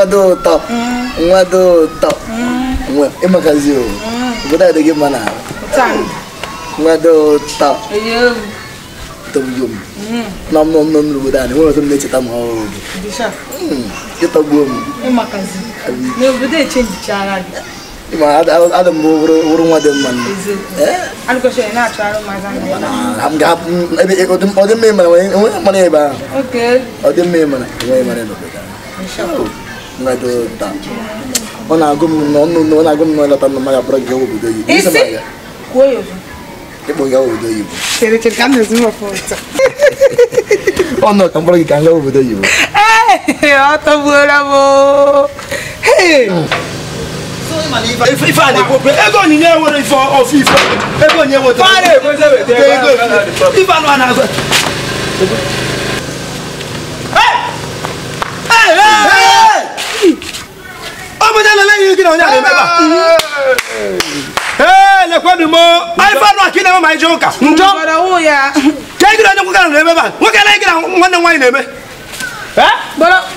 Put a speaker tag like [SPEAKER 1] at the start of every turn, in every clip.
[SPEAKER 1] Nwa dị ụtọ. Nwa dị ụtọ. Nwa ịmakazi o. Obodo a dị gị mma n'ahụ. Nwa dị ụtọ. Tọgbuo m. Na m nọ n'obodo a na-enwere ọzọ m na-echeta ma ọ bụ. Ịtọgbuo m.
[SPEAKER 2] Ịmakazi. N'obodo echenjichara gị.
[SPEAKER 1] Ma adị m bụrụ nwa dị mma. Ọ dị mma ịmara enweghị mara ebe ahụ. Ọ dị mma ịmara enweghị mara n'obodo ahụ. Nwa dị ụtọ. Ọ na-agụ m ọ na-agụ m n'ọlọta na mmadụ akpọrọ gị gawa obodo oyibo. Ịkpọ gị gawa obodo oyibo. Ọ nọ ka m kpọrọ gị ka m gawa obodo oyibo.
[SPEAKER 2] Ọ tọgbuola m.
[SPEAKER 3] Ife a na-ekwu ego onyinye nwere ife ofe ife ego onyinye nwetara ego ife anụ a na-azụ. Ọ bụ onye lele ihe gị na onye a na-eme ebe a. Ee, lekwanụ m ife anụ a ka ị na-eme ma ije ụka njọ ka ị gị na onye nwoke na-eme ebe a nwoke na gị na nwanne m nwaanyị na-eme.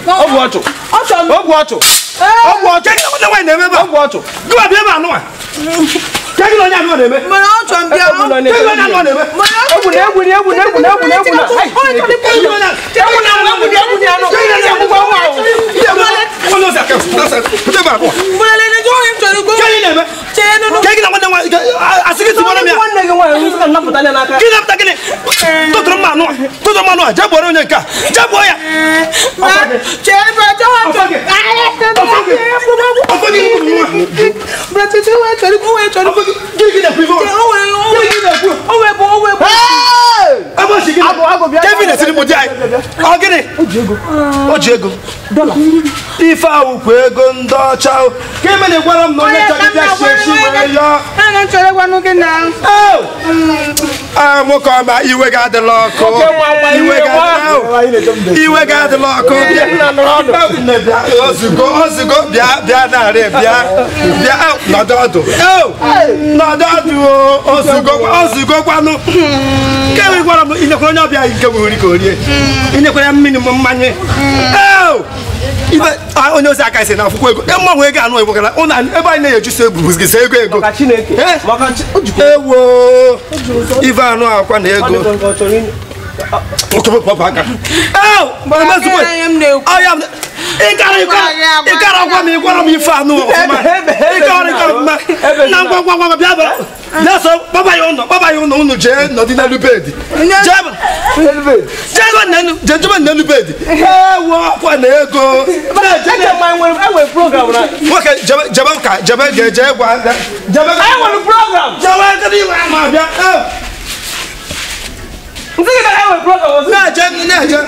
[SPEAKER 4] Ọgwụ ọchụ. Ọgwụ ọchụ.
[SPEAKER 3] Ọgwụ ọchụ. Gị na nwanne nwaanyị na-eme ebe a.
[SPEAKER 4] Ọgwụ ọchụ.
[SPEAKER 3] Gị ma bịa ebe anụ a. Ka gị na onye anụ a na-eme.
[SPEAKER 2] Mana ọ chọrọ m bịa.
[SPEAKER 3] Ka gị na onye anụ a na-eme.
[SPEAKER 4] Egwu na egwu na egwu na egwu na egwu na egwu na. Egwu na egwu na egwu na egwu na
[SPEAKER 3] Ka gị na nwanne nwaanyị asị gị tụgbọrọ m ya.
[SPEAKER 4] Nwanne gị nwaanyị nsị ka nnapụta ya n'aka.
[SPEAKER 3] Gị napụta gịnị? Tụtụrụ mma anụ a. Tụtụrụ mma anụ a. Jee gbuoro onye nke a. Jee gbuo ya. Kevin esiri m di anyị. Ọ gịnị? O ji ego. Ife awụkwa ego ndị ọcha. Ka eme na-egwara m na onye chọrọ ịbịa shi eshi were yọọ. Nwoke ọma iwe ga-adịla ọkụ. Iwe ga-adịla ọkụ. Ozugbo ozugbo bịa bịa narị bịa bịa nọdụ ọdụ. Nọdụ ọdụ ozugbo ozugbo kwanụ. Nke gwara m inyekwara onye ọbịa nke bụ nri ka o rie. Inyekwara ya mmiri m mmanya. Ibe onye ozi aka isi na akwụkwọ ego mgbanwe ego anụ ewegara ụna ebe anyị na-ejuso egwu gị ego ego. Ewo ife anụ akwa na ego. Ịkara gwa m ịgwara m ife anụ ọfụma. Ịkara ịkara na ngwa ngwa ngwa bịa bịa. Bịa so kpọba ya ụlọ kpọba ya ụlọ unu jee nọdị n'elu bedi. Jee jebe n'elu bedi. Ewo akwa na ego. Nwoke jebe ụka jebe ga-eje gwa. Jebe jebe gịnị ma bịa.
[SPEAKER 4] Ndị gị na enwere program.
[SPEAKER 3] Na-eje na-eje.